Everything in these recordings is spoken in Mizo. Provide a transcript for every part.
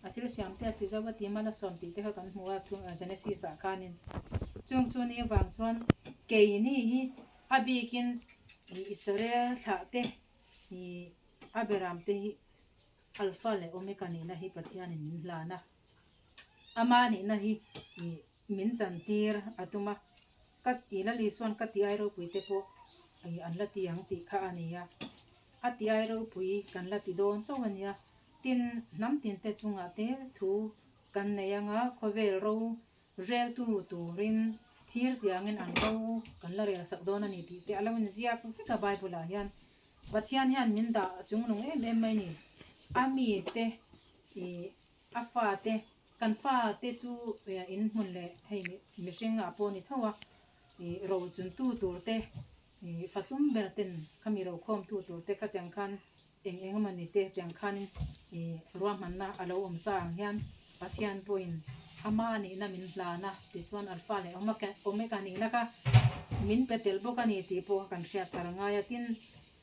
A thil siamte a ti zo a ti mal a sawm tih te kha kan hmu a thu Genesis ah khanin. Chung chu ni avang chuan keini hi a bikin Israel thlah te a beram te hi Alpha leh Omega nihna hi Pathianin min hlan a, ama nihna hi min chantir a tum a, ka i Lal Isuan ka ti ai ropui te pawh an la ti ang tih kha a ni a, a ti ai ropui kan la ti dawn chauh a nia, tin hnam tin te chungah te thu kan nei anga khawvel ro reltu turin thir tiangin an ro kan la rel sak dawn a ni tih te a lo inziak vek a Bible ah hian. Pathian hian min dah chungnung em em mai ni. A mite ih a fate kan fate chu in hmun leh hei mihring ah pawh ni tho a ih ro chuntu tur te ih fatlum ber ten khami ro khawmtu tur te khatiang khan eng eng emaw ni te tiang khanin ih ruahmanna a lo awm sa ang hian Pathian pawhin ama nihna min hlan a tichuan Alpha leh Omega nihna kha min pe tel bawk a ni tih pawh kan hriat thar a ngai a, tin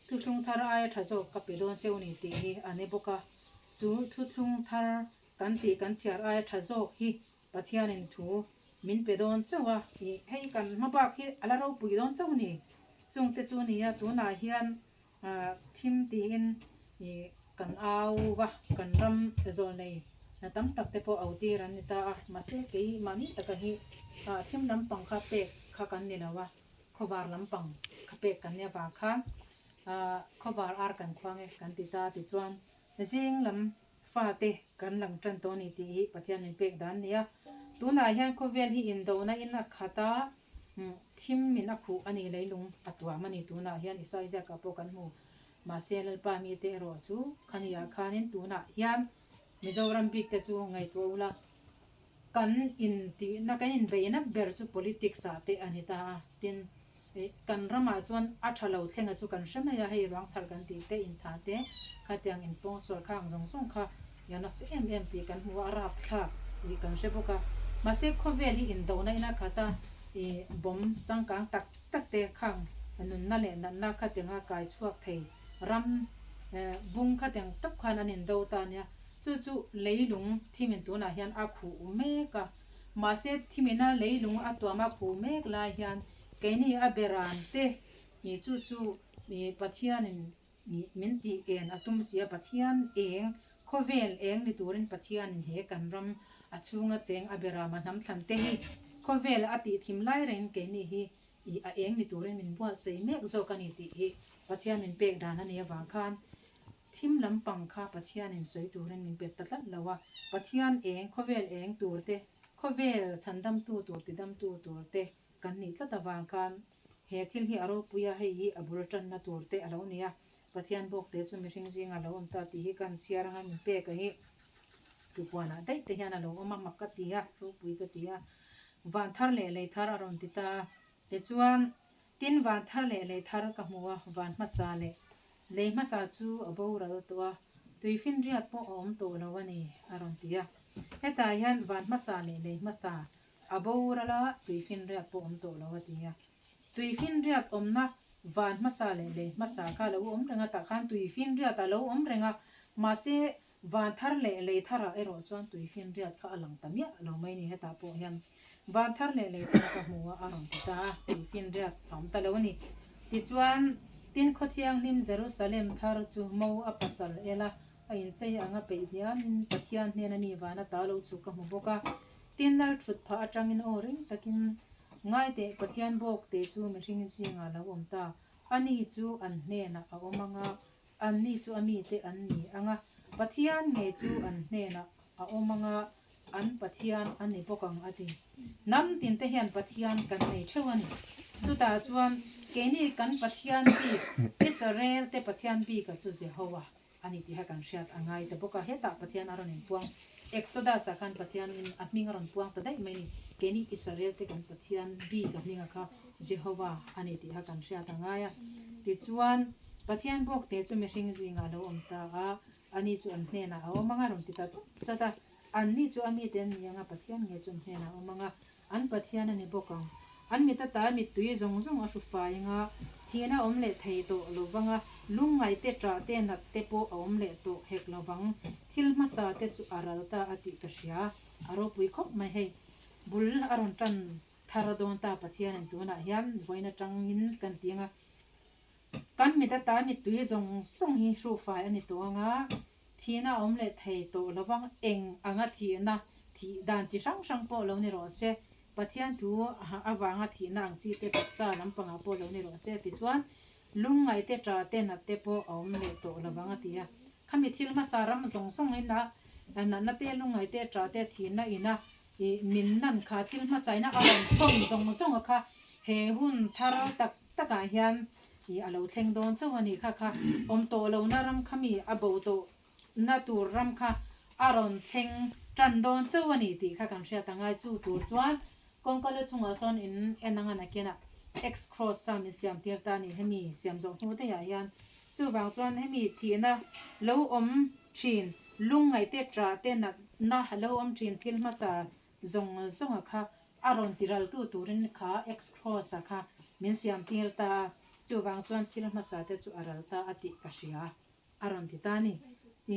thuthlung thar aia tha zawk ka pe dawn cheu ni tih hi a ni bawk a, chu thuthlung thar kan tih kan chhiar aia tha zawk hi Pathianin thu min pe dawn chauh a, ih hei kan hma bak hi a la ropui dawn chauh a ni, chungte chu nia tunah hian Thim tiin ih kan au va, kan ram zawlnei na tam tak te pawh au tir an ni ta a, mahse kei mahni taka hi thim lampang kha pek kha kan ni lo a, khawvar lampang kha pek kan ni avang khan khawvar ar kan khuang e kan ti ta tichuan zing lam fate kan lang tan tawh a ni tih hi Pathian min pek dan a ni a. Tunah hian khawvel hi indona in a khat a, thim min a khuh a ni, leilung a tuam a ni tunah hian Isai ziakah pawh kan hmu. Mahse Lalpa mite erawh chu khaniah khanin tunah hian Mizoram bik te chu ngaihtuah ula kan intihna kan inbeihna ber chu politics ah te a ni ta a, tin Kan ramah chuan a tha lo thlenga chu kan hre mai a, hei ruang chhal kan tih te, intha te, khatiang inpawng sual kha ang zawng zawng kha i a nasa em em tih kan hmu a, a rapthlak tih kan hre bawk a. Mahse khawvel hi indona in a khat a, i bomb changkang tak tak te khang nunna leh natna khatianga kai chhuak thei ram bung khatiang tawp khan an indo ta nia. Chu chu leilung thimin tunah hian a khuh mek a. Mahse thimina leilung a tuam a khuh mek lai hian keini a beran te i chu chu i Pathianin i min tih en a tum si a, Pathian eng, khawvel eng ni turin Pathianin he kan ram a chhunga cheng a berama hnam thlan te hi khawvel a tih thim lai rengin keini hi i a eng ni turin min buatsaih mek zawk a ni tih hi Pathian min pek dan a nih avang khan Thim lampang kha Pathianin sawi turin min pek ta tlat lo a, Pathian eng, khawvel eng tur te, khawvel chhandamtu tur tidamtu tur te kan nih tlat avang khan he thil hi a ropui a, hei hi a bul tanna tur te a lo ni a, Pathian bawk te chu mihring zingah a lo awm ta tih hi kan chhiar anga min pek a hi tupuanah daih te hian a lo awm a, mak ka ti a, ropui ka ti a, van thar leh lei thar a rawn ti ta a, tichuan tin van thar leh lei thar ka hmu a, van hmasa leh Lei hmasa chu a boral tawh a, tuifinriat pawh a awm tawh lo a ni, a rawn ti a. Hetah hian van hmasa leh lei hmasa a boral a, tuifinriat pawh awm tawh lo a ti a. Tuifinriat awmna van hmasa leh lei hmasa kha a lo awm reng a, tah khan tuifinriat a lo awm reng a, mahse Van thar leh lei tharah erawh chuan tuifinriat kha a lang ta miah lo mai ni, hetah pawh hian van thar leh lei thar ka hmu a, a rawn ti ta a, tuifinriat a awm ta lo a ni. Tichuan, tin Khawthianghlim Jerusalem thar chu mo a pasal el a, a inchei anga peih diamin Pathian hnena mi van ata lo chhuk ka hmu bawk a. Tin, lal thut phah atangin aw ring takin, Ngai teh, Pathian bawk te chu mihring zingah lo awm ta, ani chu an hnenah a awm anga, Anni chu a mite an ni ang a, Pathian ngei chu an hnenah a awm ang a, an Pathian a ni bawk ang a ti. Hnam tinte hian Pathian kan nei theuh a ni. Chutah chuan keini kan Pathian bik, Israelte Pathian bika chu Jehowa a ni tih kha kan hriat a ngai ta bawk a. Hetah Pathian a rawn inpuang. Exodus-ah khan Pathianin a hming a rawn puang ta daih mai a ni. Keini Israelte kan Pathian bika hminga kha Jehova a ni tih kha kan hriat a ngai a. Tichuan, Pathian bawkte chu mihring zingah a lo awm ta a, ani chu an hnenah a awm ang a rawn ti ta chat chat a. Anni chu a mite an ni ang a, Pathian nge chu an hnenah a awm ang a, an Pathian a ni bawk ang. An mit ata mittui zawng zawng a hru fai anga thihna awm leh thei tawh lo vanga lungngaih te ṭah te nat te pawh a awm leh tawh hek lo vang. Thil hmasa te chu a ral ta a tih ka hria. A ropui khawp mai hei. Bul a rawn ṭan thar dawn ta Pathianin tunah hian vawiin aṭangin kan ti anga kan mit ata mittui zawng zawng hi hru fai a ni tawh anga thihna a awm leh thei tawh lo vang eng anga thihna thih dan chi hrang hrang pawh lo ni rawh se. Pathian thu avanga thihna ang chi te taksa lampangah pawh lo ni rawh se tichuan lungngaih te ṭa te nat te pawh a awm leh tawh lo vang a ti a. Khami thil hmasa ram zawng zawng in a natna te lungngaih te ṭa te thihna ina ih min nan kha thil hmasa ina a rawn chhawm zawng zawng a kha he hun thar tak takah hian ih a lo thleng dawn chauh a ni kha kha awm tawh lohna ram khami a bo tawh na tur ram kha a rawn thleng tan dawn chauh a ni tih kha kan hriat a ngai. Chu tur chuan kawngka lu chungah sawn in en anga nakinah X cross a min siam tir ta a ni hemi siam zawh hnu daihah hian. Chuvang chuan hemi thihna lo awm thin lungngaih te ṭah te natna lo awm thin thil hmasa zawng zawnga kha a rawn ti ral tu turin kha X cross a kha min siam tir ta a. Chuvang chuan thil hmasa te chu a ral ta a tih ka hria. A rawn ti ta a ni.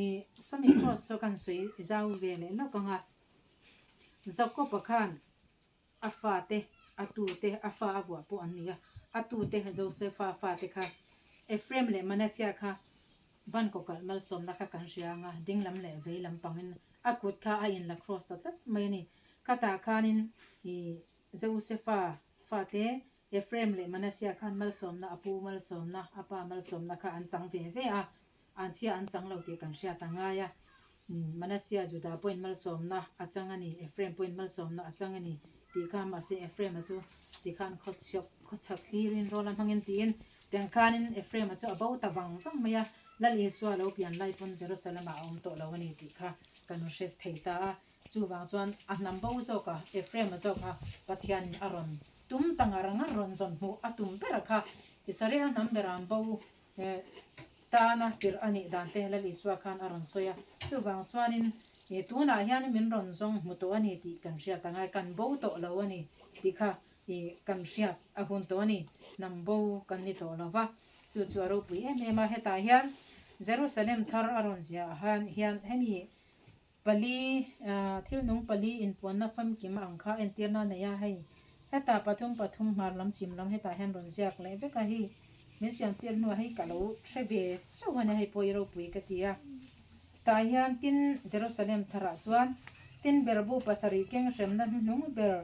I sawmi cross chu kan sawi zau ve leh lawk ang a. Jakob-a khan a fate, a tute, a fa a vuah pawh an ni a. A tute Josefa fate kha Ephraim leh Manasseh kha ban kawkalh malsawmna kha kan hria ang a, ding lam leh vei lam pangin a kut kha a inla cross ta tlat mai a ni. Khatah khanin i Josefa fate Ephraim leh Manasseh khan malsawmna, a pu malsawmna, a pa malsawmna kha an chang ve ve a, an chhia an chang lo tih kan hriat a ngai a. Manasseh Judah pawhin malsawmna a chang a ni, Ephraim pawhin malsawmna a chang a ni tih kha mahse Ephraim-a chu tikhan khawchhiak khawchhak thlirin rawl a hmangin tiin tiang khanin Ephraim-a chu a bo ta vang vang mai a, Lal Isua lo pian lai pawn Jerusalem-ah a awm tawh lo a ni tih kha kan hre thei ta a. Chuvang chuan a hnam bo zawk a, Ephraim-a zawk a Pathianin a rawn tum ta ngar ngar rawn zawn hmuh a tum ber a kha. Israel hnam beram bo tana tirh a nih dan te Lal Isua khan a rawn sawi a. Chuvang chuanin tunah hian min rawn zawng hmu tawh a ni tih kan hriat a ngai, kan bo tawh lo a ni tih kha kan hriat a hun tawh a ni. Hnam bo kan ni tawh lo va, chu chu a ropui em em a. Hetah hian Jerusalem thar a rawn ziah hian hemi Pali, thil nung pali inpuanna famkim ang kha entirna a nei a, hei hetah pathum pathum hmar lam chim lam hetah hian rawn ziak leh vek a, hei min siam tir hnuah hei ka lo hre ve chauh a nia, hei pawh i ropui ka ti a. Tah hian tin Jerusalem tharah chuan tin berbu pasarih keng hremna hnuhnung ber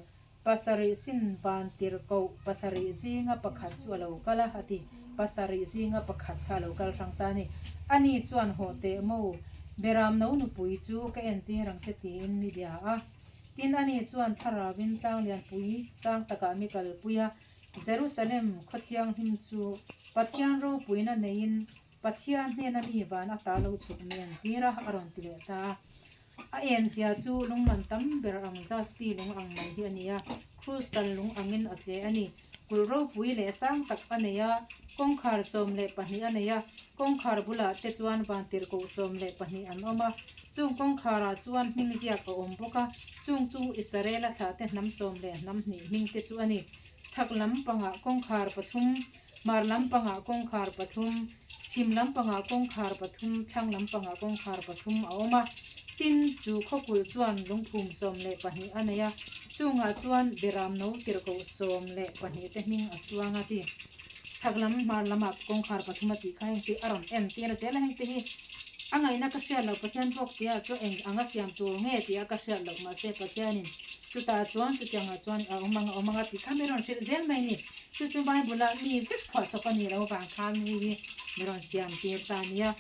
pasarih sin van tirhkoh pasarih zinga pakhat chu a lo kal a, a ti. Pasarih zinga pakhat kha a lo kal hrang ta a ni. Ani chuan haw teh maw, Beramno nupui chu ka entir ang che tiin mi bia a. Tin, ani chuan thlarauin tlanglianpui sang takah mi kalpui a, Jerusalem khaw thianghlim chu Pathian ropuina neiin Pathian hnena mi van ata lo chhuk mi entir a, a rawn ti leh ta a. A enzia chu lungman tam ber ang jaspi lung ang mai hi a ni a, crystal lung angin a tle a ni. Kulh ropui leh sang tak a nei a, kawngkhar 12 a nei a, kawngkhar bulah te chuan vantirhkoh 12 an awm a. Chung kawngkharah chuan hming ziak a awm bawk a, chung chu Israela thlahte hnam sawm leh hnam hnih hming te chu a ni. Chhak lampangah kawngkhar pathum, hmar lampangah kawngkhar pathum, chhim lampangah kawngkhar pathum, thlang lampangah kawngkhar pathum a awm a. Tin, chu khawkulh chuan lungphum 12 a nei a, chungah chuan Beramno tirhkoh 12 te hming a chuang a ti. Chhak lam, hmar lamah kawngkhar pathum a tih kha heng te a rawn en tir a zel a, heng te hi a ngaihna ka hriat loh Pathian bawk tia chu eng anga siam tur nge tia ka hriat loh mahse Pathianin Chutah chuan chutiangah chuan a awm ang a awm ang a tih kha mi rawn hrilh zel mai ni. Chu chu Bible-a mi vek phuah chawp a nih loh vang khan mi hi mi rawn siam tir ta a nia.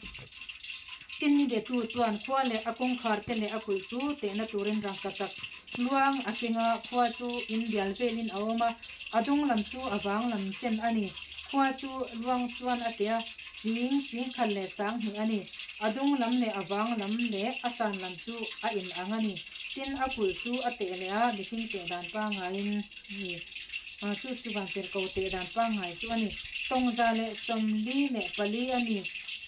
Tin mi betu chuan khua leh a kawngkhar te leh a kulh chu tehna turin rangkachak luang a keng a, khua chu in bial velin a awm a, a dung lam chu a vang lam chen a ni. Khua chu luang chuan a teh a, hling singkhat leh sanghnih a ni. A dung lam leh a vang lam leh a san lam chu a in ang a ni. Tin, a kulh chu a teh leh a, mihring teh dan pangaiin ni. Chu chu vantirhko teh dan pangngai chu a ni. Tawngza leh 44 a ni.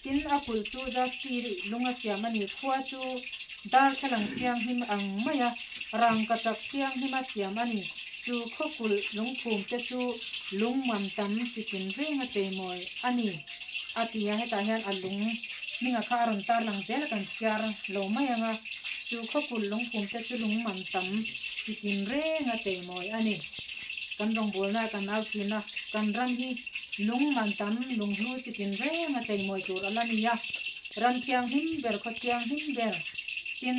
Tin, a kulh chu jaspi lung a siam a ni. Khua chu darthlalang thianghlim ang mai a, rangkachak thianghlim a siam a ni. Chu khawkulh lungphum te chu lung man tam chi tin reng a cheimawi a ni, a ti a. Hetah hian a lung hminga kha a rawn tar lang zel a kan chhiar lo mai ang a. Chu khawkulh lungphum te chu lung man tam chi tin reng a cheimawi a ni. Kan rawngbawlna kan au thin a, kan ram hi lung man tam lunghlu chi tin reng a cheimawi tur a la ni a. Ram thianghlim ber, khaw thianghlim ber tin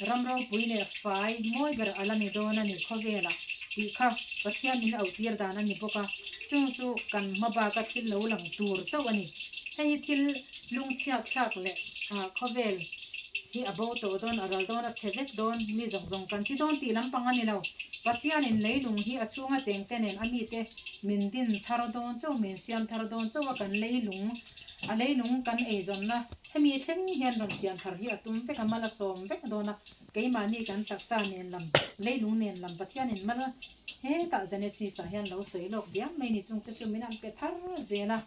ram ropui leh fai mawi ber a la ni dawn a ni khawvelah tih kha Pathian min auhtir dan a ni bawk a, chung chu kan hma baka thil lo lang tur chauh a ni. Hei hi thil lungchhiat thlak leh khawvel hi a bo tawh dawn, a ral dawn, a chhe vek dawn, mi zawng zawng kan thi dawn tih lampang a ni lo. Pathianin leilung hi a chhunga chengte nen a mite min din thar dawn chauh, min siam thar dawn chauh a kan leilung A leilung kan eizawnna hemi thleng hian rawn siam thar hi a tum vek a, mal a sawm vek dawn a, keimahni kan taksa nen lam, leilung nen lam Pathianin mal hetah Genesis ah hian lo sawi lawk diam mai ni chungte chu min an pe thar zel a,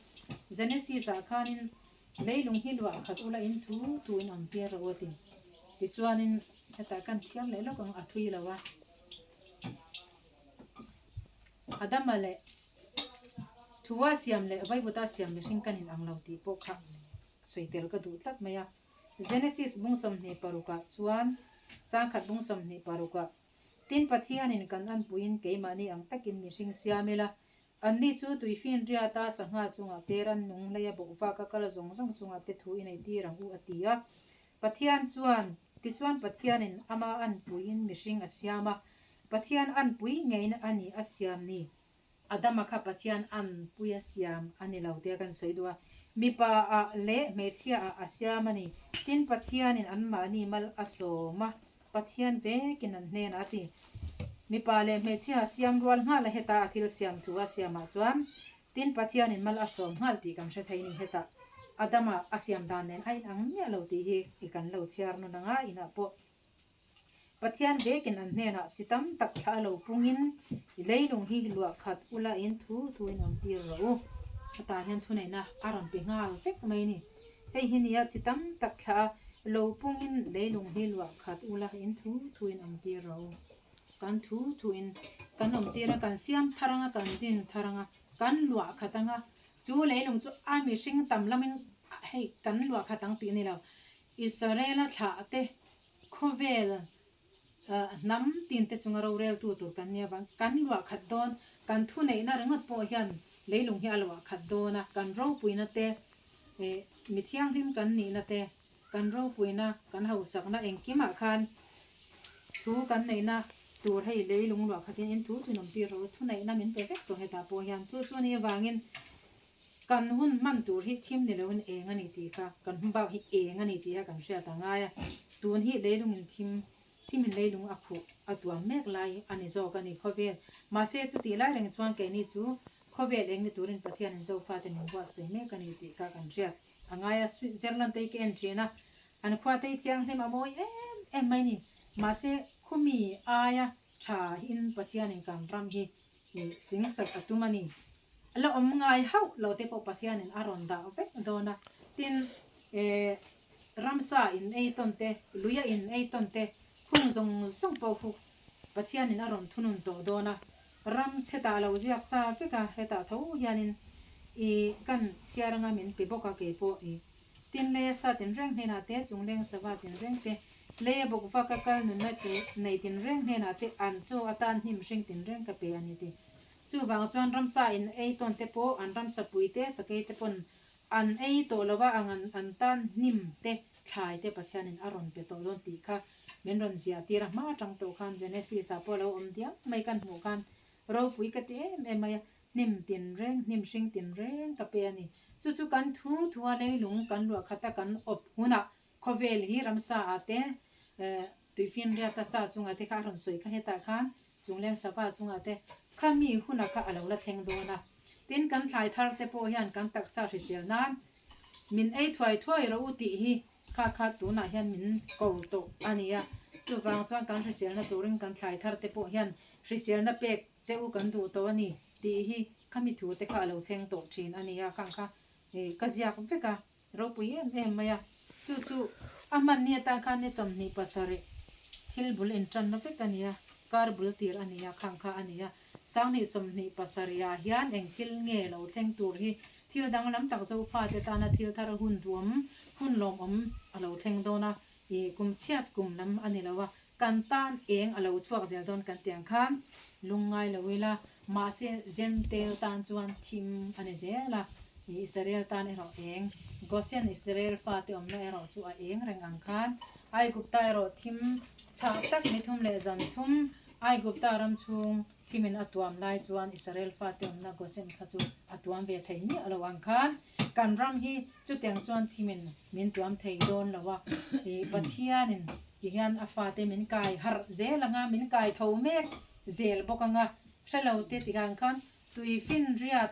Genesis ah khanin leilung hi luah khat ula in thu thu in awm tir rawh u a ti. Tichuanin hetah kan thiam leh lawk ang a thui lo a. Adama leh Thua siam leh Vaivuta siam mihring kan inang lo tih pawh kha sawi tel ka duh tlat mai a. Genesis bung 26ah chuan changkhat bung 26ah, Tin Pathianin kan anpuiin keimahni ang takin mihring siam ila, anni chu tuifinriata sangha chungah te rannung hleia bawkvaka kal zawng zawng chungah te thu i nei tir ang u a ti a. Pathian chuan, Tichuan Pathianin ama anpuiin mihring a siam a, Pathian anpui ngeiin a ni a siam ni. Adama kha Pathian anpui a siam a ni lo tia kan sawi duh a, mipa ah leh hmeichhia ah a siam a ni. Tin, Pathianin anmahni mal a sawm a, Pathian vekin an hnenah a ti. Mipa leh hmeichhia a siam rual nghal a heta a thil siam thu a siamah chuan, tin Pathianin mal a sawm nghal tih kan hre thei ni. Hetah Adama a siam dan nen a inang miah lo tih hi i kan lo chhiar nawn ang a, inah pawh Pathian vekin an hnenah chi tam tak thla a lo pungin, I leilung hi luah khat ula in thu thuin awm tir rawh u. Hetah hian thuneihna a rawn pe nghal vek mai a ni. Hei hi nia chi tam tak thla a lo pungin leilung hi luah khat ula in thu thuin awm tir rawh u. Kan thu thuin kan awm tir a, kan siam thar anga, kan din thar anga, kan luah khat anga, chu leilung chu a mihring tam lamin hei kan luah khat ang tih a ni lo. Israela thlahte Khawvel hnam tin te chunga roreltu tur kan nia vang, kan luah khat dawn, kan thuneihna ringawt pawh hian leilung hi a luah khat dawn a, kan ropuina te, mi thianghlim kan nihna te, kan ropuina, kan hausakna engkimah khan thu kan neihna tur hei leilung luah khatin in thu thunawm tir rawh u, thuneihna min pe vek tawh hetah pawh hian chu chu ni avangin Kan hun hman tur hi thim ni loin eng a ni tih kha, kan hun bak hi eng a ni tih kha kan hriat a ngai a. Tun hi leilungin thim, thimin leilung a khuh a tuam mek lai a ni zawk a ni khawvel. Mahse chutih lai reng chuan keini chu khawvel eng ni turin Pathianin Zofate min buatsawi mek a ni tih kha kan hriat a ngai a. Switzerland te hi ka en thin a, an khua te hi thianghlim a mawi em em mai ni. Mahse khumi aia tha in Pathianin kan ram hi singsak a tum a ni. La awm ngai hauh lo te pawh Pathianin a rawn dah vek dawn a. Tin, ramsa in ei tawn te, luia in ei tawn te, khung zawng zawng pawh khu Pathianin a rawn thunun tawh dawn a. Ram hetah lo ziak sa vek a, hetah tho hianin i kan chhiar anga min pe bawk a kei pawh i tin leia sa tinreng hnenah te, chungleng sava tinreng te, leia bawkva ka kal nunna tu nei tinreng hnenah te an chaw atan hnim hring tinreng ka pe a ni ti. Chuvang chuan ramsa in ei tawn te pawh an ramsa pui te, sakei te pawn an ei tawh lo a, ang an an tan hnim te, thlai te Pathianin a rawn pe tawh dawn tih kha min rawn ziah tir a. Hma atang tawh khan Genesis ah pawh a lo awm diam mai kan hmuh khan ropui ka ti em em mai a, hnim tin reng, hnim hring tin reng ka pe a ni. Chu chu kan thu thua leilung kan luah khata kan awp hunah Khawvel hi ramsa ah te tuifinriata sa chungah te kha a rawn sawi kha hetah khan chungleng sava chungah te kha mi huna kha a lo la thleng dawn a. Tin kan thlai thar te pawh hian kan taksa hrisel nan min ei thuai thuai rawh u tih hi kha kha tunah hian min ko tawh a ni a. Chuvang chuan kan hriselna turin kan thlai thar te pawh hian hriselna pek che u kan duh tawh a ni tih hi kha mi thu te kha a lo thleng tawh thin a ni a khang kha ka ziak vek a. Ropui em em mai a, chu chu a hmanni atan khan ni 27 thil bul intanna vek a ni a. Kar bul tir a nia, khang kha a nia. 2027 ah hian eng thil nge lo thleng tur hi thil danglam tak Zofate tana thil thar hun duam, hun lawmawm a lo thleng dawn a, i kum chhiat kum lam a ni lo a, kan tan eng a lo chhuak zel dawn kan tih ang khan lungngai lo ila, mahse Jentail tan chuan thim a ni zel a, i Israel tan erawh eng, Goshen Israel fate awmna erawh chu a eng reng ang khan Aigupta erawh thim chhah tak ni thum leh zan thum Aigupta ram chhung thimin a tuam lai chuan Israel fate awmna Goshen kha chu a tuam ve thei miah lo ang khan kan ram hi chutiang chuan thimin min tuam thei dawn lo a, i Pathianin ti hian a fate min kai harh zel ang a, min kai tho mek zel bawk ang a, hre lo te ti ang khan tuifinriat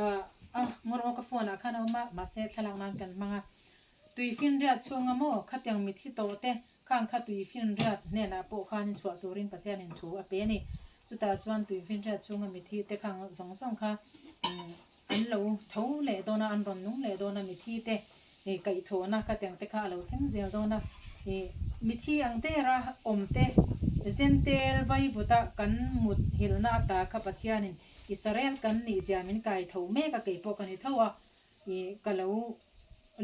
a ngawr aw ka phone ah khan a awm a, mahse thlalak nan kan hmang a, tuifinriat chhunga maw khatiang mithi tawh te Khang kha tuifinriat hnenah pawh khanin chhuah turin Pathianin thu a pe a ni. Chutah chuan tuifinriat chhunga mithi te khang zawng zawng kha an lo tho leh dawn a, an rawn nung leh dawn a, mithi te kaihthawhna khatiang te kha a lo thleng zel dawn a. Mithi ang dera awm te, Zentel vaivuta kan mut hilna ata kha Pathianin Israel kan nihzia min kai tho mek a, kei pawh ka ni tho a. I ka lo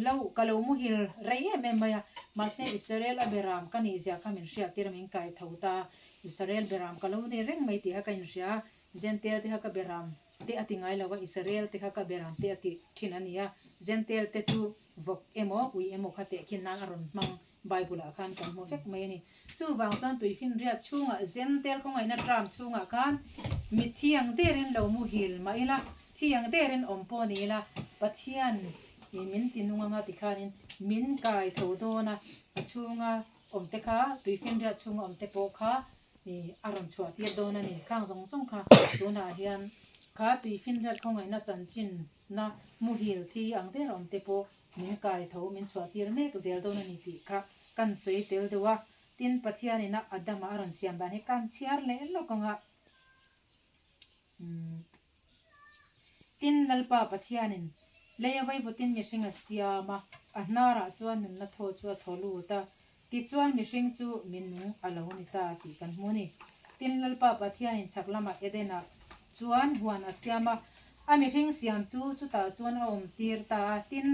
lo ka lo muhil rei em em mai a, mahse Israel a beram ka nih zia kha min hriat tir a min kai tho ta a, Israel beram ka lo ni reng mai tih kha ka inhria a, Jentail te kha ka beram te a ti ngai lo a, Israel te kha ka beram te a ti thin a ni a, Jentail te chu vawk emaw ui emaw kha tehkhin nan a rawn hmang Bible ah khan kan hmu vek mai a ni. Chuvang chuan tuifinriat chhungah Jentail khawngaihna tram chhungah khan mi thiang derin lo muhil mah ila, thiang derin awm pawh ni ila, Pathian i min ti nung anga tikhanin min kai tho dawn a, a chhunga awmte kha, tuifinriat chhunga awmte pawh kha i a rawn chhuah tir dawn a ni. Khang zawng zawng kha tunah hian kha tuifinriat khawngaihna chanchinna muhil thi ang der awmte pawh Min kai tho, min chhuah tir mek zel dawn a ni tih kha kan sawi tel deuh a, tin Pathianin a Adama a rawn siam dan hi kan chhiar leh lawk ang a. Umm. Tin Lalpa Pathianin lei a vaivutin mihring a siam a, a hnarah chuan nunna thaw chu a thaw lut a, tichuan mihring chu mi nung a lo ni ta tih kan hmu a ni. Tin Lalpa Pathianin chhak lamah Edenah chuan huan a siam a, A mihring siam chu chutah chuan a awm tir ta a, tin,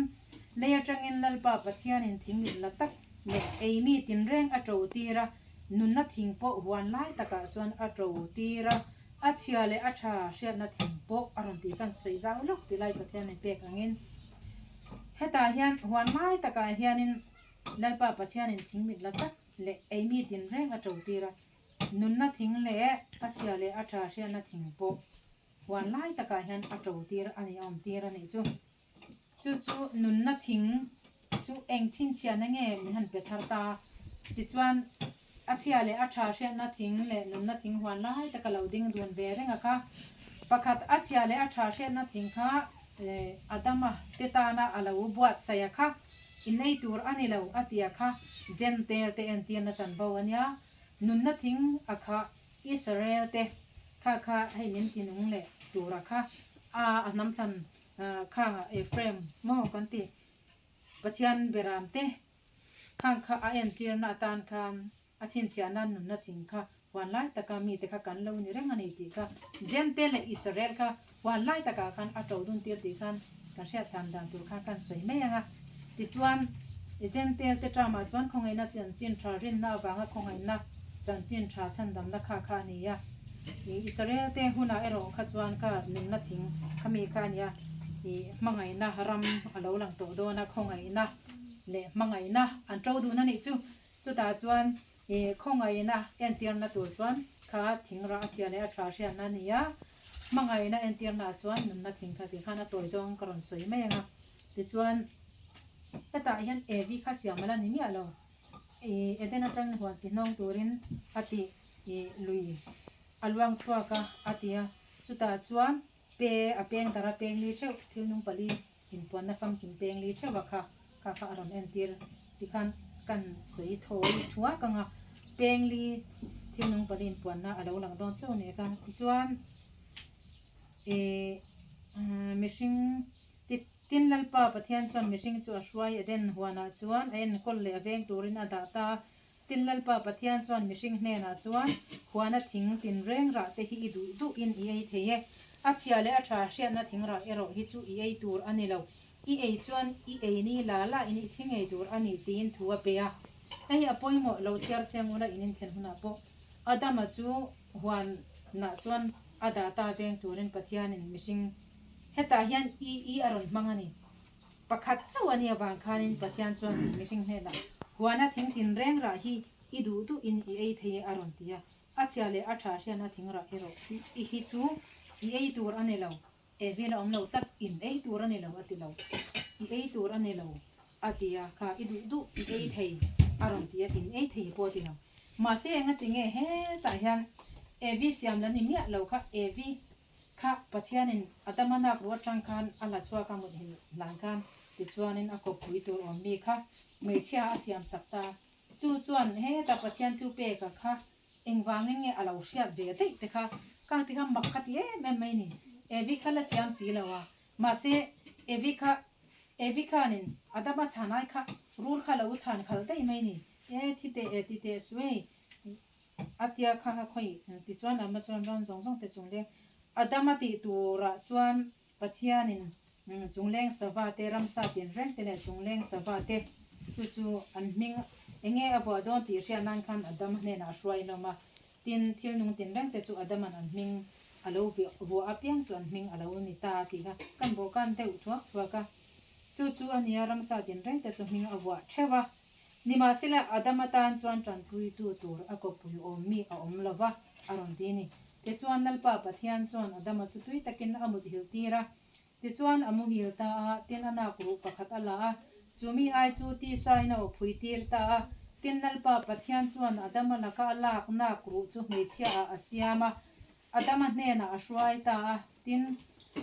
lei atangin Lalpa Pathianin thing mit la tak leh ei mi tinreng a to tir a, nunna thing pawh huan lai takah chuan a to tir a, a chhia leh a tha hriatna thing pawh a rawn tih kan sawi zau lawk ti lai Pathianin pek angin hetah hian huan lai takah hianin Lalpa Pathianin thing mit la tak leh ei mi tinreng a to tir a, nunna thing leh a chhia leh a tha hriatna thing pawh Huan lai takah hian a to tir a ni, a awm tir a nih chu. Chu chu nunna thing chu eng chhinchhiahna nge min han pe thar ta? Tichuan, a chhia leh a tha hriatna thing leh nunna thing huan lai taka lo ding dun ve reng a kha. Pakhat, a chhia leh a tha hriatna thing kha Adama te tana a lo buatsaih a kha, innei tur a ni lo a ti a kha, Jentail te entirna chanvo a nia. Nunna thing a kha Israel te kha kha hei min ti nung leh tura kha a a hnam thlan khanga Ephraim maw kan ti Pathian beram te khang kha a entirna atan khan a chhinchhiahna nunna thing kha huan lai taka mite kha kan lo ni reng a ni tih kha Jentail leh Israel kha huan lai takah khan a to dun tir tih khan kan hriat tham dan tur khan kan sawi mai ang a. Tichuan, Jentail te term-ah chuan khawngaihna chanchin tha rinna avanga khawngaihna chanchin tha chhandamna kha kha a ni a. Israel te hunah erawh kha chuan kha nunna thing kha mi kha a ni a, hmangaihna ram a lo lang tawh dawn a, khawngaihna leh hmangaihna an to dun a nih chu. Chutah chuan khawngaihna entirna tur chuan kha thing rah a chhia leh a tha hriatna a ni a, hmangaihna entirnaah chuan nunna thing kha tih khan a tawi zawng ka rawn sawi mai ang a. Tichuan, hetah hian Evi kha siam ala ni miah lo. I Eden atangin huan ti hnawng turin a ti i lui a luang chhuak a, a ti a. Chutah chuan pe a peng dara peng li theuh, thil nung pali inpuanna famkim peng li theuh a kha, kha kha a rawn entir. Tikhan kan sawi thawi thuak ang a, peng li thil nung pali inpuanna a lo lang dawn chauh a ni kha. Tichuan, i mihring Ti, tin Lalpa Pathian chuan mihring chu a hruai Eden huanah chuan a enkawl leh a veng turin a dah ta. Tin Lalpa Pathian chuan mihring hnenah chuan, Huana thing tinreng rah te hi i duh duhin i ei thei e. A chhia leh a tha hriatna thing rah erawh hi chu i ei tur a ni lo. I ei chuan i ei ni la la in i thi ngei tur a ni tiin thu a pe a. Hei a pawimawh lo chhiar chiang ula in inthen hunah pawh Adama chu huanah chuan a dah ta veng turin Pathianin mihring hetah hian i i a rawn hmang a ni. Pakhat chauh a nih avang khanin Pathian chuan mihring hnenah huana thing tinreng rah hi i duh duhin i ei thei e a rawn ti a. A chhia leh a tha hriatna thing rah erawh i hi chu i ei tur a ni lo. Evil a awm lo tlat, in ei tur a ni lo a ti lo. I ei tur a ni lo a ti a, kha i duh duh i ei thei a rawn ti a, in ei thei pawh a ti lo. Mahse engati nge hetah hian Evi siam la ni miah lo kha, Evi kha Pathianin Adama nak ruah atang khan a la chhuak a mut hlan khan tichuanin a kawppui tur awm mi kha hmeichhia a siam sak ta. Chu chuan heta Pathian thu peka kha Engvangin nge a lo hriat ve daih te kha ka ti kha mak ka ti em em mai ni. Evi kha la siam si lo a, mahse Evi kha Evi khanin Adama chhan ai kha rul kha lo chhan khalh daih mai ni. E thi teh e ti teh suai a tia kha kha khawi tichuan Adama chuan ram zawng zawng te chung leng Adama tih turah chuan Pathianin chungleng sava te, ramsa tinreng te leh chungleng sava te chu chu an hming enge a vuah dawn tih hriat nan khan Adama hnenah a hruai hlawm a. Tin, thil nung tinreng te chu Adaman an hming a lo vuah apiang chu an hming a lo ni ta tih kha kan bawhkan deuh thuak thuak a. Chu chu a nia ramsa tinreng te chu hming a vuah theuh a. Nimahsela, Adama tan chuan tanpuitu tur a kawppui awm mi a awm lo va, a rawn ti a ni. Tichuan, Lalpa Pathian chuan Adama chu tui takin a muthilh tir a. Tichuan, a muhil ta a, tin a nak ruh pakhat a la a. Chu mi ai chu tisain a awphui tir ta a. Tin, Lalpa Pathian chuan Adama laka a lak nak ruh chu hmeichhiaah a siam a. Adama hnenah a hruai ta a, tin,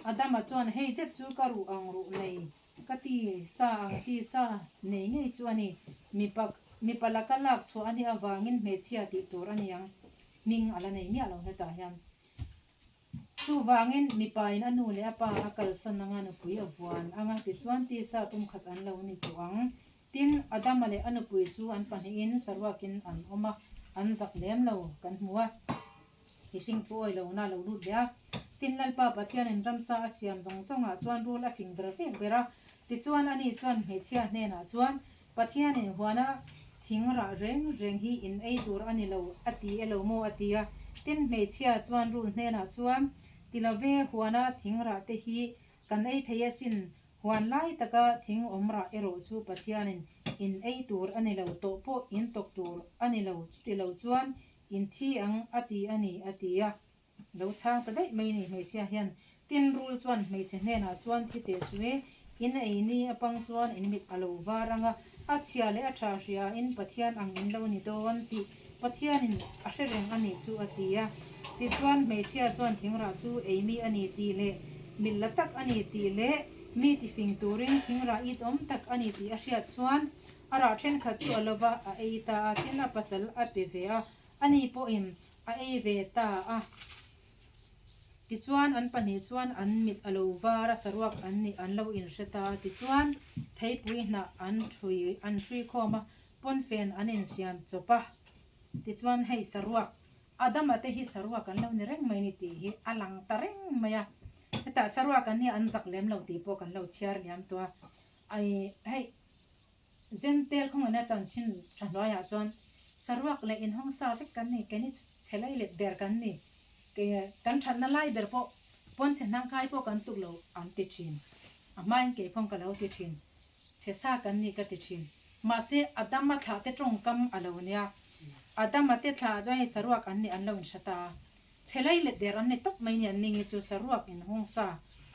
Adama chuan, Hei zet chu ka ruh ang ruh nei, ka ti sa ang ti sa nei ngei chu a ni. Mipa, mipa laka lak chhuah a nih avangin hmeichhia tih tur a ni ang. Hming a la nei miah lo hetah hian. Chuvangin, mipain a nu leh a pa a kalsan anga nupui a vuan anga tichuan tisa pumkhat an lo ni tawh ang. Tin, Adama leh a nupui chu an pahnihin saruakin an awm a, an zak lem lo kan hmu a. Mihring thu awi lohna a lo lut leh a. Tin, Lalpa Pathianin ramsa a siam zawng zawngah chuan rul a fing ber vek ber a. Tichuan, ani chuan hmeichhia hnenah chuan, Pathianin huana thing rah reng reng hi in ei tur a ni lo, a ti e lo maw? a ti a. Tin, hmeichhia chuan rul hnenah chuan, Ti lo ve, huana thing rah te hi kan ei thei asin, Huan lai taka thing awm rah erawh chu Pathianin in ei tur a ni lo, tawh pawh in tawk tur a ni lo, chuti lo chuan in thi ang a ti a ni, a ti a. Lo chhang ta daih mai ni hmeichhia hian. Tin, rul chuan hmeichhe hnenah chuan thi teh suh e, in ei ni apang chuan in mit a lo var ang a, a chhia leh a tha hria in Pathian ang in lo ni dawn tih Pathianin a hre reng a nih chu a ti a. Tichuan, hmeichhia chuan thingrah chu ei mi a ni tih leh mit la tak a ni tih leh mi tifing turin thingrah it awm tak a ni tih a hriat chuan a rah thenkhat chu a lo va, a ei ta a, tin a pasal a pe ve a, ani pawhin a ei ve ta a. Tichuan, an pahnih chuan an mit a lo var a, saruak an nih an lo inhre ta a. Tichuan, theipui hnah an thui an thui khawm a, Pawnfen an insiam chawp a, tichuan hei saruak, Adama te hi saruak an lo ni reng mai ni tih hi a lang ta reng mai a, hetah saruak an nia an zak lem lo tih pawh kan lo chhiar liam tawh a, ai hei Zentel khawngawina chanchin tha hnuaiah chuan saruak leh inhawng sa vek kan ni, keini chhe lai let ber kan ni, kan thatna lai ber pawh pawnchhe hnangkai pawh kan tuk lo an ti thin, a hmain keiphawng ka lo ti thin. Chhe sa kan ni ka ti thin. Mahse, Adama thlah te tawngkam a lo nia. Adama te thlah ah chuan hei saruak an nih an lo inhre ta a. Chhe lei let der an ni tawp mai ni an ning hi chu saruak inhawng sa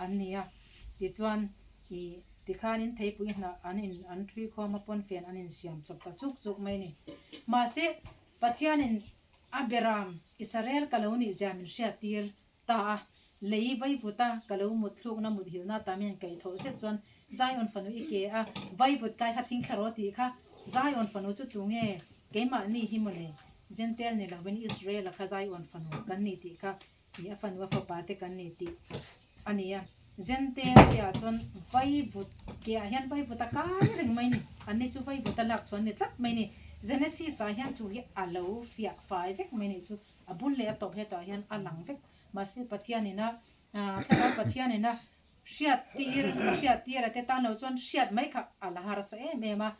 an ni a. Tichuan, i tikhanin theipui hnah an in an thui khawm a pawnfen an insiam chawp ta chuk chuk mai ni. Mahse, Pathianin a beram Israel ka lo nih zia min hriattir Ta a, lei vaivut a, ka lo mut thlukna mut hilna ta min kaih thawh zet chuan Zion fanu i ke a, vaivut kai kha thing thla rawh tih kha Zion fanu chu tu nge? Keimahni hi mawle, Jentail ni lovin Israel-a kha Zion fanu kan ni tih kha i a fanu a fapa te kan ni tih a ni a. Jentail te ah chuan vaivut ke ah hian vaivut a kai reng mai ni, anni chu vaivut a lak chhuan ni tlat mai ni. Genesis ah hian chu hi a lo fiah fai vek mai nih chu a bul leh a tawp hetah hian a lang vek. Mahse Pathianin a thlarau Pathianin a hriat tir a hriat tir a te tan lo chuan hriat mai kha a la harsa em em a.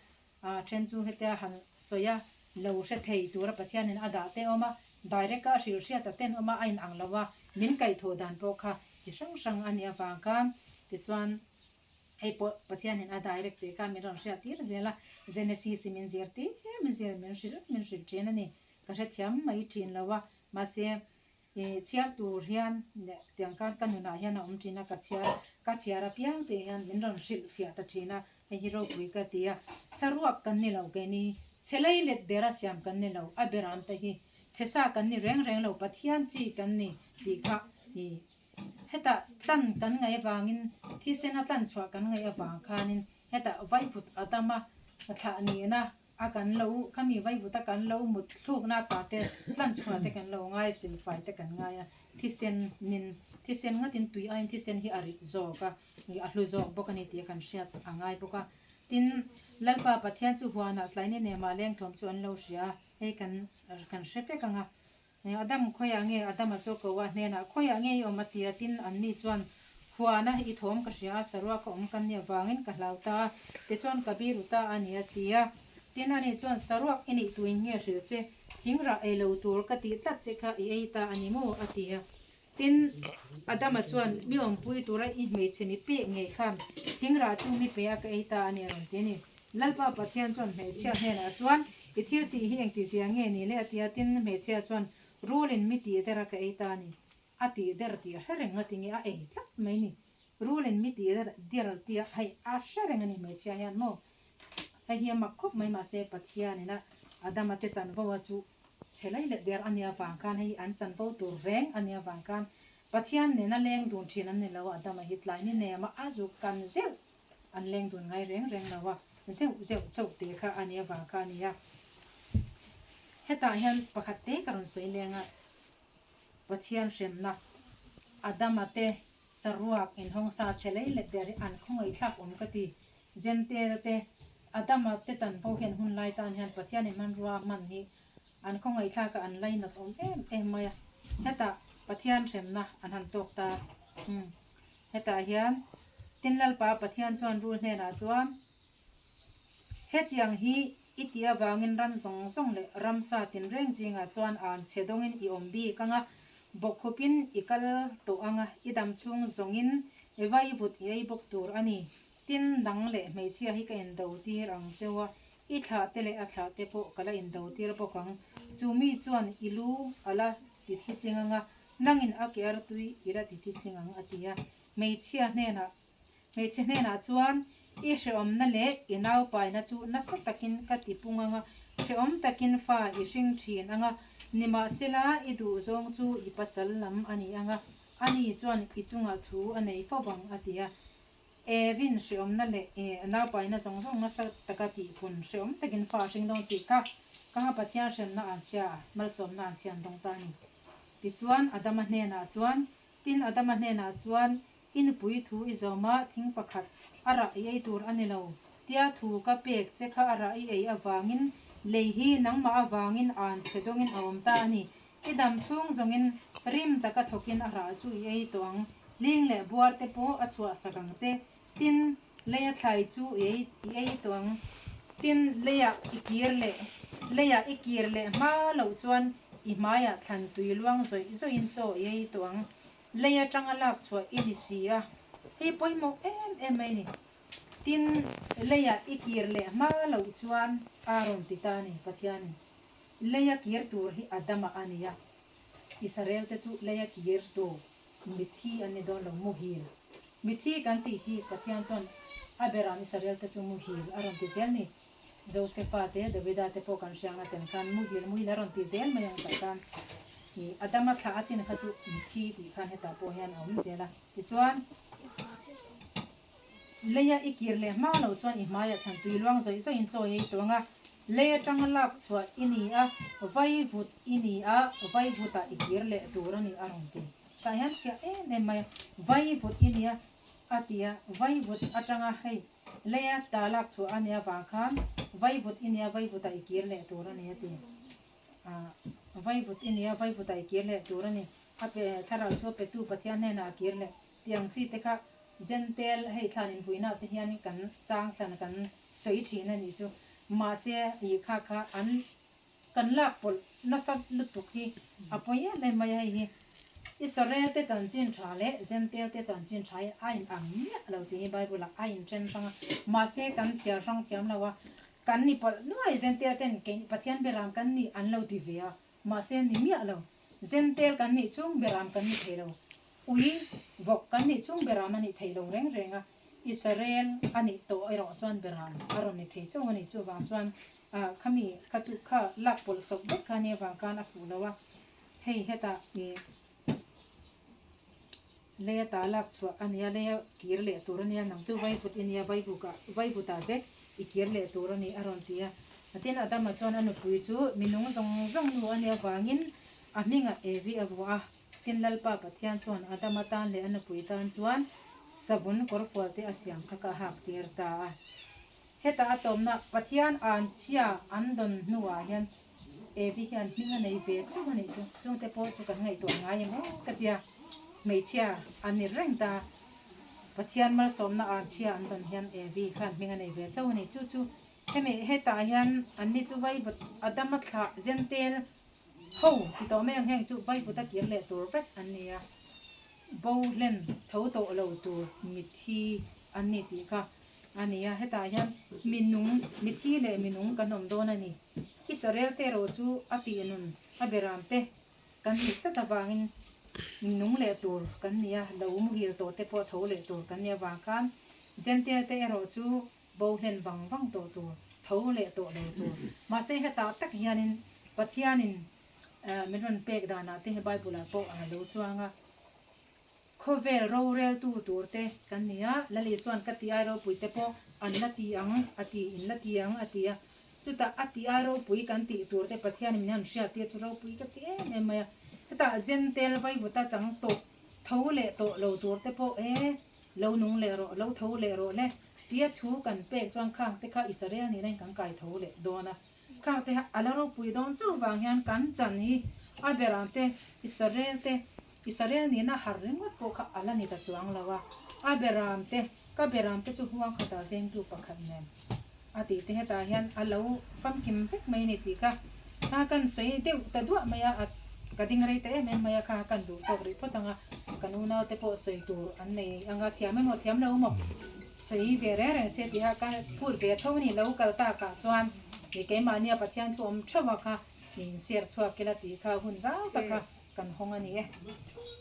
A then chu hetia han sawi a lo hre thei tura Pathianin a dah te awm a, direct a hrilh hriat a ten awm a, a inang lo a, min kaihthawh dan pawh kha chi hrang hrang a nih avang khan tichuan hei pawh Pathianin a direct tih kha min rawn hriat tir zel a, Genesis hi min zir tir min zir min hrilh min hrilh thin a ni, ka hrethiam mai thin lo a, mahse I chhiar tur hian tiang khan ka nunah hian a awm thin a, ka chhiar ka chhiar apiang tih hian min rawn hrilh fiah ta thin a, hei hi ropui ka ti a, saruak kan ni lo keini, chhe lei let dera siam kan ni lo, a beram te hi chhe sa kan ni reng reng lo, Pathian chi kan ni tih kha i hetah tlan kan ngaih avangin thisena tlan chhuah kan ngaih avang khanin hetah vaivut a dam a, thlah nihna A kan lo, khami vaivuta kan lo mut thlukna ta te, hlan chhuah te kan lo ngai, silfai te kan ngai a, thisen nin, thisen ngatin tui aiin thisen hi a rit zawk a, a hlu zawk bawk a ni tih kan hriat a ngai bawk a. Tin, Lalpa Pathian chu huanah tlaini nema lengthawm chu an lo hria a, hei kan kan hre vek ang a. Adam khawiah nge Adama chu ko a hnenah khawiah nge i awm a ti a, tin anni chuan huana i thawm ka hria a, saruak ka awm kan nih avangin ka hlau ta a, tichuan ka biru ta a ni a ti a. Tin ani chuan saruak i nih tuin nge hrilh che, thing rah ei lo tur ka tih tlat che kha i ei ta a ni maw a ti a. Tin Adama chuan mi awmpui tura i hmeichhe mi pek ngei khan thing rah chu mi pe a ka ei ta a ni a rawn ti a ni. Lalpa Pathian chuan hmeichhia hnenah chuan, I thil tih hi engtizia nge ni le? a ti a. Tin, hmeichhia chuan, Rulin mi tih der a ka ei ta a ni. A tih der tih a hre reng a ti nge? A ei tlat mai ni. Rulin mi tih der der tia hei a hre reng a ni hmeichhia hian maw? Hei hi a mak khawp mai mahse Pathianin a Adama te chanvo a chu chhe lai leh der a nia vang khan hei an chanvo tur reng a nia vang khan Pathian nena leng dun thin an ni lo a Adama hi tlai ni nema a zuk kan zeuh An leng dun ngai reng reng lo a, zeuh zeuh chauh tih kha a nia vang kha a nia. Hetah hian pakhat te ka rawn sawi leng a, Pathian hremna, Adama te saruak inhawngsa chhe lei let der hi an khawngaihthlak awm ka ti. Zentel te, Adama te chanvo hian hun lai tan hian Pathian in hmanrua hman hi an khawngaihthlak a, an lainat awm em em mai a. Hetah Pathian hremna an han tawk ta. Umm. Hetah hian Tin Lalpa Pathian chuan rul hnenah chuan, Hetiang hi i tih avangin ran zawng zawng leh ramsa tinreng zingah chuan an chhe dawngin i awm bik ang a, bawkkhupin i kal tawh ang a, i dam chhung zawngin vai vut i ei bawk tur a ni. Tin, nang leh hmeichhia hi ka indo tir ang cheu a, i thlahte leh a thlahte pawh ka la indo tir bawk ang. Chu mi chuan i lu a la ti thitling ang a, Nangin a ke ar tui i la ti thitling ang a ti a. Hmeichhia hnenah, Hmeichhe hnenah chuan i hrehawmna leh i naupaina chu nasa takin ka ti pung ang a, hrehawm takin fa i hring thin ang a, nimahsela i duhzawng chu i pasal lam a ni ang a, ani chuan i chungah thu a nei fo vang a ti a. Evin hrehawmna leh naupaina zawng zawng nasa taka tihpun hrehawm takin fa a hring dawn tih kha ka nga Pathian hremna an chhia a, malsawmna an chhian dawng ta a ni. Tichuan Adama hnenah chuan, Tin Adama hnenah chuan, I nupui thu i zawm a, thing pakhat a rah i ei tur a ni lo. Tia thu ka pek che kha a rah i ei avangin lei hi nangmah avangin an chhe dawngin a awm ta a ni. I dam chhung zawngin rim taka thawkin a rah chu i ei tawh ang. Hling leh buar te pawh a chhuah sak ang che. Tin, leia thlai chu i ei i ei tawh ang. Tin, leiah i kir leh leiah i kir leh hma loh chuan i hmaiah thlan tui luang zawih zawihin chaw i ei tawh ang. Lei atanga lak chhuah i ni si a, hei pawimawh em em mai a ni. Tin, leiah i kir leh hma loh chuan a rawn ti ta a ni, Pathianin. Leia kir tur hi Adama a ni a, Israel te chu leia kir tur mithi an ni dawn lo, muhil. Mithi kan tih hi Pathian chuan a berah Israel te chu muhil a rawn ti zel ni. Josefa te, Davida te pawh kan hria anga tel khan muhil muhil a rawn ti zel mai ang tah khan i Adama thlah a chin kha chu mithi tih khan hetah pawh hian a awm zel a. Tichuan. Leia i kir leh hma lo chuan i hmaiah thlan tui luang zawih zawihin chaw i ei tawh ang a, lei atanga lak chhuah i ni a, vai vut i ni a, vai vutah i kir leh tur a ni a rawn ti. Tah hian fiah em em mai a, vai vut i ni a, a ti a, vai vut atanga hei Leia ta lak chhuah a nia vang khan vaivut i nia vaivutah i kir leh tur a ni a ti. Vaivut i nia vaivutah i kir leh tur a ni. A pe thlarau chu a petu Pathian hnenah a kir leh tiang chi te kha Jentail hei thlan invuina te hian kan chang thlan kan sawi thin a nih chu. Mahse i kha kha an Kan lak pawlh nasa lutuk hi a pawi em em mai a, hei hi Israel te chanchin tha leh Jentail te chanchin tha hi a in ang miah lo tih hi Bible ah a in then hrang a, mahse kan thiar hrang thiam lo a, kan ni pawlh nuai Jentail ten kei Pathian beram kan nih an lo ti ve a, mahse ni miah lo, Jentail kan nih chhung beram kan ni thei lo, ui vawk kan nih chhung beram a nih thei lo reng reng a, Israel a nih tawh erawh chuan beram a rawn ni thei chauh a ni, chuvang chuan Ah khami kha chu kha lak pawlh sawp vek kha nia vang khan a fuh lo a, hei hetah ih leia ta lak chhuah a nia, leia kir leh tur a nia, nang chu vaivut i nia, vaivukah vaivutah vek i kir leh tur a ni a rawn ti a. Tin Adama chuan a nupui chu minung zawng zawng nu a nia vangin a hmingah Evi a vuah a, tin Lalpa Pathian chuan Adama tan leh a nupui tan chuan savun kawrfual te a siam sak a hak tir ta a. Heta a tawmna Pathian anchhia an dawn hnuah hian Evi hian hming a nei ve chauh a nih chu. Chungte pawh chu kan ngaihtuah ngai em aw ka tia. Hmeichhia an ni reng ta. Pathian malsawmna anchhia an dawn hian Evi khan hming a nei ve chauh a ni. Chu chu hemi hetah hian anni chu vaivut Adama thlah Jentail ho ti tawh mai ang heng chu vaivut a kir leh tur vek an ni a. Bo hlen tho tawh lo tur mithi an ni tih kha. A ni a, hetah hian minung, mithi leh minung kan awm dawn a ni. Israel te erawh chu a tih nun a beram te kan nih tlat avangin minung leh tur kan ni a, lo muhil tawh te pawh tho leh tur kan ni avang khan Jentail te erawh chu bo hlen vang vang tawh tur, tho leh tawh lo tur. Mahse hetah tak hianin Pathianin min rawn pek danah te hi Bible-ah pawh a lo chuang a. Khawvel roreltu tur te kan ni a, Lali chuan ka ti ai ropui te pawh an la ti ang a ti, in la ti ang a ti a. Chutah a ti ai ropui kan tih tur te Pathianin min han hriat tir chu ropui ka ti em em mai a. Chutah Zentel vaivuta chang tawh tho leh tawh lo tur te pawh e, lo nung leh rawh, lo tho leh rawh le tia thu kan pek chuan khang te kha Israel nihna in kan kai tho leh dawn a. Khang te a la ropui dawn chuvang hian kan chan hi a berang te Israel te Israel nihna har ringawt pawh kha a la ni ta chuang lo a, a beram te ka beram te chu huang khatah vengtu pakhat nen a tih te hetah hian a lo famkim vek mai a ni tih kha kha kan sawi deuh ta duah mai a, ka ding rei ta em em mai a kha kan duh tawk rih phawt ang a, kan unau te pawh sawi tur an nei ang a, thiam emaw thiam lo emaw. Sawi ve reng reng se tiha ka phut ve tho a ni lo kal takah chuan mi keimahnia Pathian thu awm theuh a kha mi inser chhuak ila tih kha hun zau taka kan hawng a ni e.